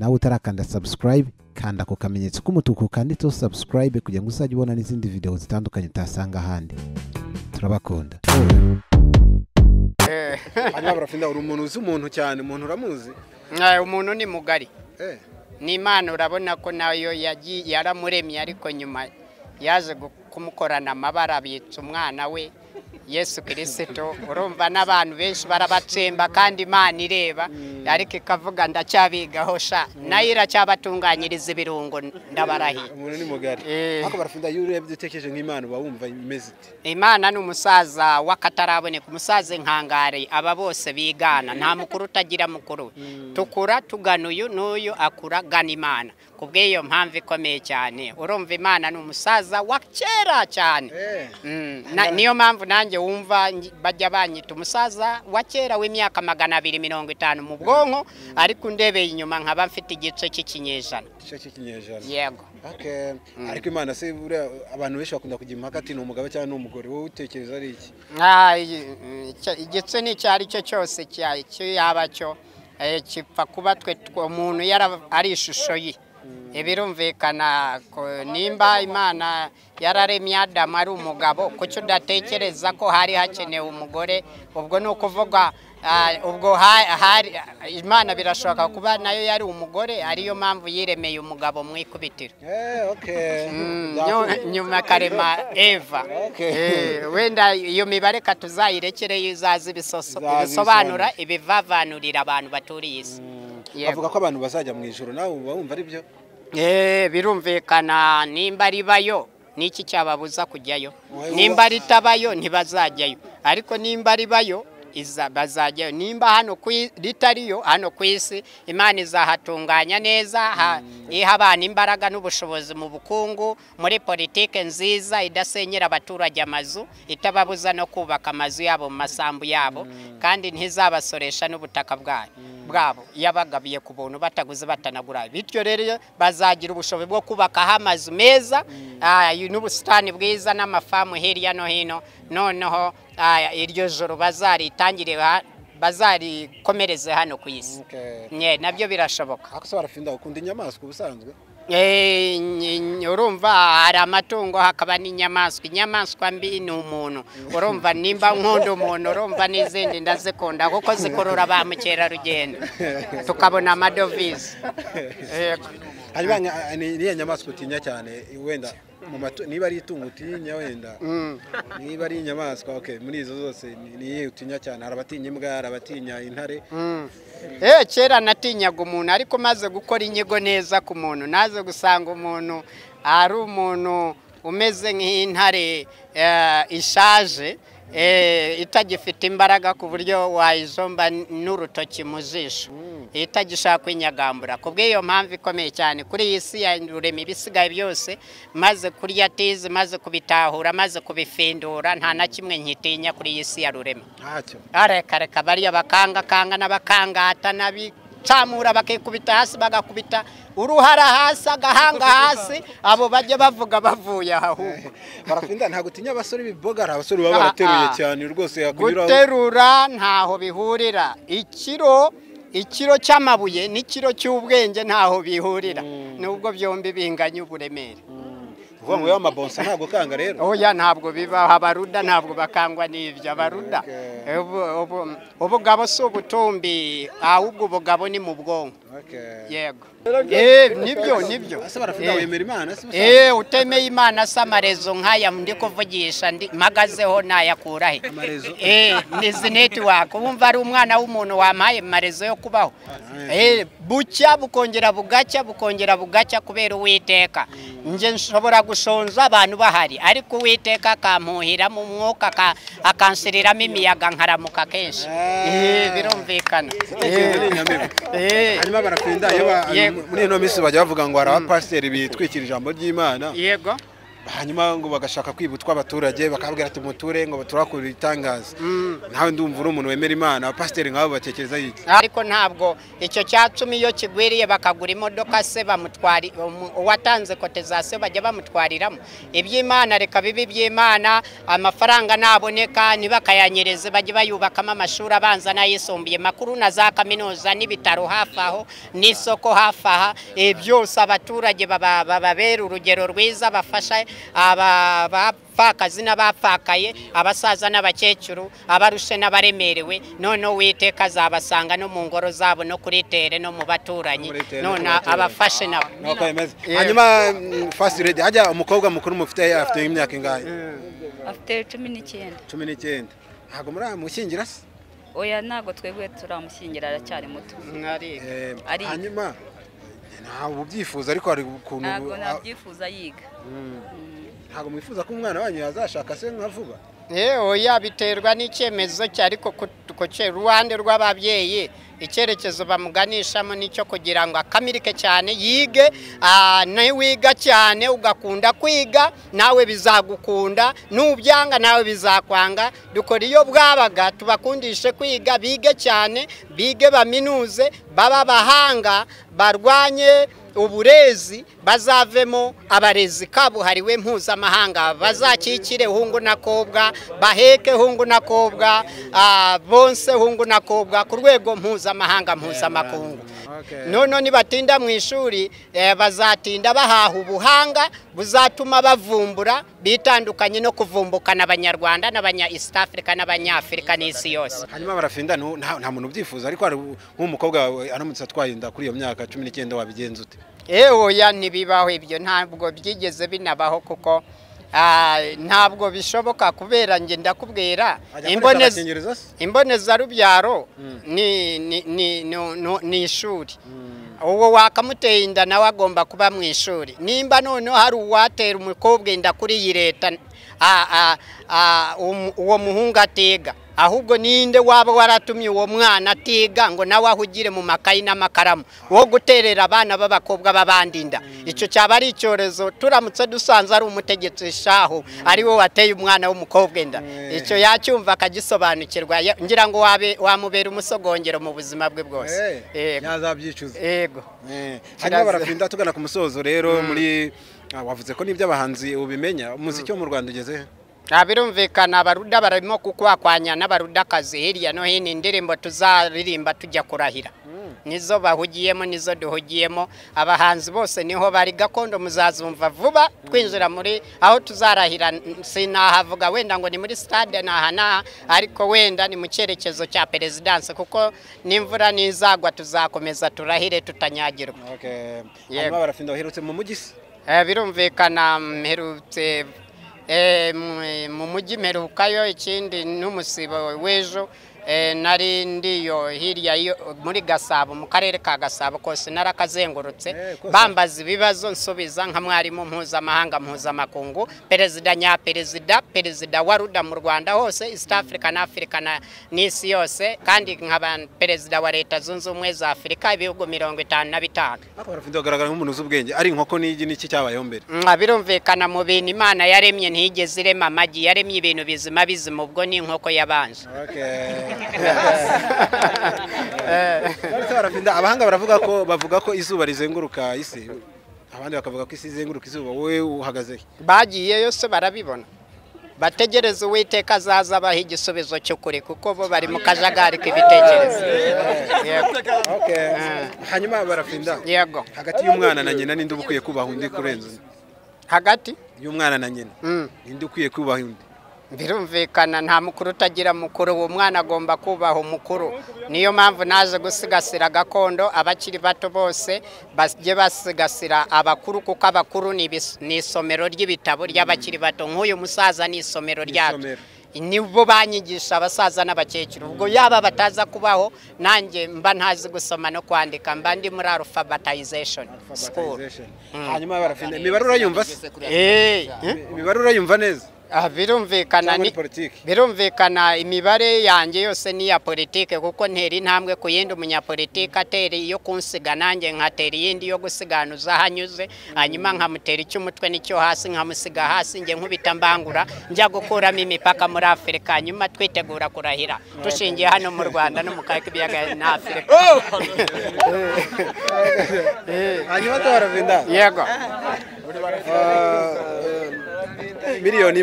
Nawe utarakanda subscribe, kanda ako kamenyetso k'umutuku kanditseho subscribe kugira ngo uzajye ubona n'izindi video zitandukanye utasanga ahandi. Turabakunda. Hanyuma Barafinda, uri umuntu uzi umuntu cyane, umuntu uramuzi? Umuntu ni mugari. Ni Imana, urabona ko nayo yagiye yaramuremye, ariko nyuma yaje kumukorana amabara abitsa umwana we Yesu Kristo. Urumva n'abantu benshi barabatsemba kandi Imana ireba, ariko ikavuga ndacyabigaho sha, nayo iracyabatunganyiriza ibirungo, ndabarahiye. Umuntu ni mugari. Ariko Barafinda, iyo urebye utekereje nk'Imana uba wumva imeze ite? Imana ni umusaza w'akataraboneka, umusaza inkangare, aba bose bigana, nta mukuru utagira mukuru. Tukura tugana uyu n'uyu akura gana Imana. Kubw'iyo mpamvu ikomeye cyane, urumva Imana ni umusaza wa kera cyane. Niyo mpamvu nanjye wumva bajya banyita umusaza wa kera w'imyaka 250 mu bwonko, ariko ndebeye inyuma nkaba mfite igice cy'ikinyejana. Igice cy'ikinyejana. Yego. Okay. Ariko Imana se buriya abantu benshi bakunda kujya impaka ati ni umugabo cyangwa ni umugore, wowe utekereza ari iki? Igice ni icyo ari cyo cyose yaba cyo kipfa kuba twe umuntu ari ishusho ye. Ibirumvikana nimba Imana yararemye Adamu ari umugabo, kuki udatekereza ko hari hakenewe umugore? Ubwo ni ukuvuga ubwo hari Imana birashoboka kuba nayo yari umugore, ariyo mpamvu yiremeye umugabo mu ikubitiro. Nyuma akarema Eva. Wenda iyo mibare katuzayirekereye, izaza ibisobanura ibivavanurira abantu baturiye isi. Avuga ko abantu bazajya mu ijuru, nawe uba wumva ari byo? Birumvikana, nimba ribayo niki cyababuza kujyayo? Nimba ritabayo ntibazajyayo, ariko nimba ribayo bazajyayo. Nimba hano ritariyo hano ku isi, Imana izahatunganya neza, iha abantu imbaraga n'ubushobozi mu bukungu, muri politike nziza idasenyera abaturage amazu, itababuza no kubaka amazu yabo mu masambu yabo, kandi ntizabasoresha n'ubutaka bwabo yabagabiye ku buntu bataguze batanagura. Bityo rero bazagira ubushobozi bwo kubaka amazu meza n'ubusitani bwiza n'amafamu hirya no hino. Noneho iryo joro bazaritangire, bazarikomereze hano ku isi. Nabyo birashoboka. Ariko se Barafinda, ukunda inyamaswa ubusanzwe? Urumva hari amatungo hakaba n'inyamaswa. Inyamaswa mbi ni umuntu. Urumva nimba nkunda umuntu, urumva n'izindi ndazikunda kuko zikurura ba mukerarugendo tukabona amadovize. Hanyuma niyo nyamaswa utinya cyane wenda niba ari itungo utinya, wenda niba ari inyamaswa, okay, muri izo zose niye utinya cyane? Hari abatinya imbwa, hari abatinya intare. Kera natinyaga umuntu, ariko maze gukora inyigo neza ku muntu, naze gusanga umuntu ari umuntu umeze nk'intare ishaje, itagifite imbaraga ku buryo wayizomba n'urutoki mu jisho, itagishaka kwinyagambura. Kubw'iyo mpamvu ikomeye cyane, kuri iyi si ya rurema ibisigaye byose maze kurya tizi, maze kubitahura, maze kubifindura, nta na kimwe nkitinya kuri iyi si ya rurema. Reka reka, bariya bakangakanga n'abakangata n'abicamura bakikubita hasi, bagakubita uruhara hasi, agahanga hasi, abo bajya bavuga bavuye ahubwo. Barafinda, ntabwo utinya abasore b'ibibogara? Abasore baba barateruye cyane rwose yakunyuraho. Guterura ntaho bihurira. Ikiro cy'amabuye n'ikiro cy'ubwenge ntaho bihurira, nubwo byombi binganya uburemere. Uvuga ngo amabonsa ntabwo kanga rero? Oya, ntabwo bibaho. Abaruda ntabwo bakangwa n'ibyo. Abaruda ubugabo si ubutumbi, ahubwo ubugabo ni mu bwonko. Yego. Nibyo nibyo. Ese Barafinda, wemera Imana se? Utemeye Imana se amarezo nk'aya ndi kuvugisha mpagazeho nayakura he? Amarezo? Nizi network. Wumva ari umwana w'umuntu wampaye amarezo yo kubaho. Bucya bukongera bugacya, bukongera bugacya kubera Uwiteka. Nje nshobora gushonza abantu bahari, ariko Uwiteka akampuhira mu mwuka, akansiriramo imiyaga nkaramuka kenshi. Birumvikana. Hanyuma Barafinda, iyo muri ino minsi bajya bavuga ngo hari abapasiteri bitwikira ijambo ry'Imana. Yego. Hanyuma ngo bagashaka kwibutwa abaturage bakabwira ati muture ngo turakora ibitangaza. Nawe ndumva uri umuntu wemera Imana, abapasiteri nk'abo batekereza iki? Ariko ntabwo icyo cya 10 iyo kigwiriye bakagura imodoka se bamutwari uwatanze kotezasiyo bajya bamutwariramo. Iby'Imana reka bibi by'Imana, amafaranga naboneka ntibakayanyereze, bajye bayubakamo amashuri abanza n'ayisumbuye makuru na za kaminuza n'ibitaro hafi aho n'isoko hafi aha, byose abaturage bababera urugero rwiza, bafasha abapfakazi n'abapfakaye, abasaza n'abakecuru, abarushe n'abaremerewe. None Uwiteka azabasanga no mu ngoro zabo no kuri tere no mu baturanyi, none abafashe nabo. Hanyuma First Lady, hajya umukobwa mukuru mufite afite imyaka ingahe? Afite 19. 19. Ntabwo muramushyingira se? Oya, ntabwo twebwe turamushyingira, aracyari muto. Hanyuma ntabwo ubyifuza, ariko hari ukuntu ntabwo nabyifuza yiga. Ntabwo mwifuza ko umwana wanyu yazashaka se nka vuba? Oya, biterwa n'icyemezo cye, ariko ku ruhande rw'ababyeyi icyerekezo bamuganishamo nicyo kugira ngo akamirike cyane yige. Wiga cyane ugakunda kwiga nawe bizagukunda, nubyanga nawe bizakwanga. Dukora iyo bwabaga tubakundishe kwiga, bige cyane, bige baminuze, baba bahanga, barwanye uburezi, bazavemo abarezi kabuhariwe mpuzamahanga, bazakikire hungu na kobwa, baheke hungu na kobwa, bonse hungu na kobwa ku rwego mpuzamahanga mpuzamakungu. None nibatinda mu ishuri bazatinda bahaha ubuhanga buzatuma bavumbura, bitandukanye no kuvumbukana Abanyarwanda n'abanya East Africa n'Abanyafrika n'isi yose. Hanyuma barafinda nta muntu ubyifuza, ariko nk'umukobwa aramutse atwaye inda kuri iyo myaka 19 wabigenza ute? Oya, ntibibaho ibyo, ntabwo byigeze binabaho, kuko ntabwo bishoboka. Kubera nge ndakubwira imbonezarubyaro ni ishuri. Uwo wakamuteye inda nawe agomba kuba mu ishuri. Nimba noneho hari uwatera umukobwa inda kuri iyi leta, uwo muhungu atega, ahubwo ninde waba waratumye uwo mwana atiga ngo nawe ahugire mu makayi n'amakaramu wo guterera abana b'abakobwa b'abandi inda? Icyo cyaba ari icyorezo turamutse dusanze ari umutegetsi shaho ari we wateye umwana w'umukobwa inda. Icyo yacyumva akagisobanukirwa, ngira ngo wamubera umusogongero mu buzima bwe bwose. Yazabyicuza. Yego. Hanyuma barafinda tugana ku musozo rero, muri wavuze ko n'iby'abahanzi ubimenya, umuziki wo mu Rwanda ugeze? Birumvikana abaruda barimo kukwakwanya n'abarudakazi hirya no hino, indirimbo tuzaririmba tujya kurahira nizo bahugiyemo, nizo duhugiyemo. Abahanzi bose niho bari, gakondo muzazumva vuba twinjira muri aho tuzarahira. Sinahavuga wenda ngo ni muri stade naha naha, ariko wenda ni mu cyerekezo cya perezidanse, kuko n'imvura nizagwa tuzakomeza turahire tutanyagirwa. Hanyuma barafinda waherutse mu mujyi se? Birumvikana mperutse mu mujyi mperukayo, ikindi n'umusibo w'ejo nari ndiyo hirya muri Gasabo, mu karere ka Gasabo kose narakazengurutse, bambaza ibibazo nsubiza nka mwarimu mpuzamahanga mpuzamakungu, perezida nyaperezida, perezida wa Ruda mu Rwanda hose, East Africa na Africa n'isi yose, kandi nkaba perezida wa Leta Zunze Ubumwe za Afurika, ibihugu 55. Barafinda bagaragara nk'umuntu uzi ubwenge, ari inkoko n'igi n'iki cyabayeho mbere? Birumvikana mu bintu Imana yaremye ntiyigeze irema amagi, yaremye ibintu bizima bizima, ubwo ni inkoko yabanje. Abahanga baravuga ko bavuga ko izuba rizenguruka isi, abandi bakavuga ko isi izenguruka izuba, wowe uhagaze he? Bagiyeyo se barabibona, bategereze Uwiteka azaza abaha igisubizo cy'ukuri, kuko bo bari mu kajagari k'ibitekerezo. Hanyuma barafinda, yego, hagati y'umwana na nyina ninde ukwiye kubaha undi kurenza undi? Hagati y'umwana na nyina ninde ukwiye kubaha undi? Birumvikana nta mukuru utagira mukuru, uwo mwana agomba kubaha umukuru. Niyo mpamvu naje gusigasira gakondo, abakiri bato bose bajye basigasira abakuru, kuko abakuru ni isomero ry'ibitabo ry'abakiri bato. Nk'uyu musaza ni isomero ryacu, nibo banyigisha abasaza n'abakecuru. Ubwo yaba bataza kubaho nanjye mba ntazi gusoma no kwandika, mba ndi muri alphabetization school. Hanyuma barafinda, imibare urayumva se? Imibare urayumva neza? Birumvikana ni politiki. Birumvikana imibare yanjye yose ni ya politike, kuko ntera intambwe ku yindi. Umunyapolitike atera iyo kunsiga, nanjye nkatera iyindi yo gusiganuza hanyuze, hanyuma nkamutera icy'umutwe n'icyo hasi, nkamusiga hasi, njye nkubita mbangura njya gukuramo imipaka muri Afurika, hanyuma twitegura kurahira dushingiye hano mu Rwanda no mu karere k'ibiyaga na Afurika. Hanyuma Barafinda. Yego. Miliyoni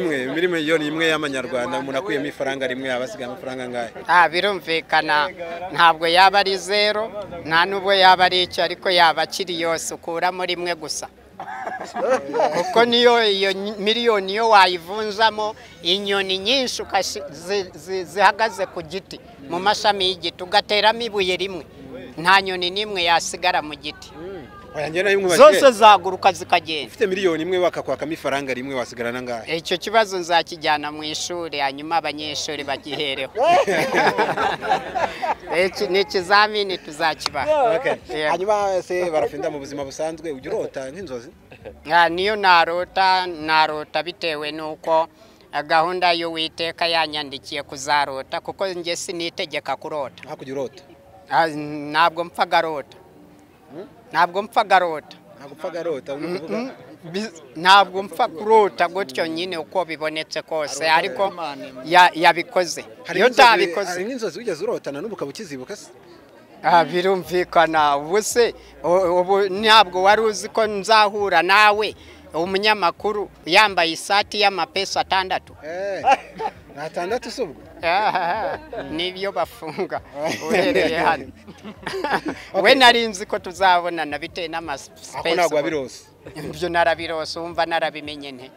imwe y'amanyarwanda umuntu akuyemo ifaranga rimwe abasigaye amafaranga angahe? Birumvikana ntabwo yaba ari zero, nta nubwo yaba ari icyo, ariko yaba akiri yose ukuramo rimwe gusa, kuko niyo iyo miliyoni yo wayivunjamo inyoni nyinshi zihagaze ku giti, mu mashami y'igiti, ugateramo ibuye rimwe, nta nyoni n'imwe yasigara mu giti, zose zaguruka zikagenda. Ufite miliyoni imwe bakakwakamo ifaranga rimwe wasigarana angahe? Icyo kibazo nzakijyana mu ishuri, hanyuma abanyeshuri bagihereho. Ni ikizamini tuzakibaha. Hanyuma se Barafinda, mu buzima busanzwe ujya urota nk'inzozi? Niyo narota bitewe n'uko gahunda y'Uwiteka yanyandikiye kuzarota, kuko njye sinitegeka kurota. Hakurya urota? Ntabwo mpfa garota. Ntabwo mpfa garota. Ntabwo mpfa kurota gutyo nyine uko bibonetse kose, ariko yabikoze. Iyo utabikoze. Hari nk'inzozi wigeze urotana n'ubu ukaba ukizibuka se? Birumvikana. Ubu se ubu ntabwo wari uzi ko nzahura nawe umunyamakuru yambaye isati y'amapesa 6. 6 se ubwo? Nibyo bafunga uhereye hano. We nari nzi ko tuzabonana bitewe n'amasipesi. Ako ntabwo wabirose? Ibyo narabirose, wumva narabimenye nte.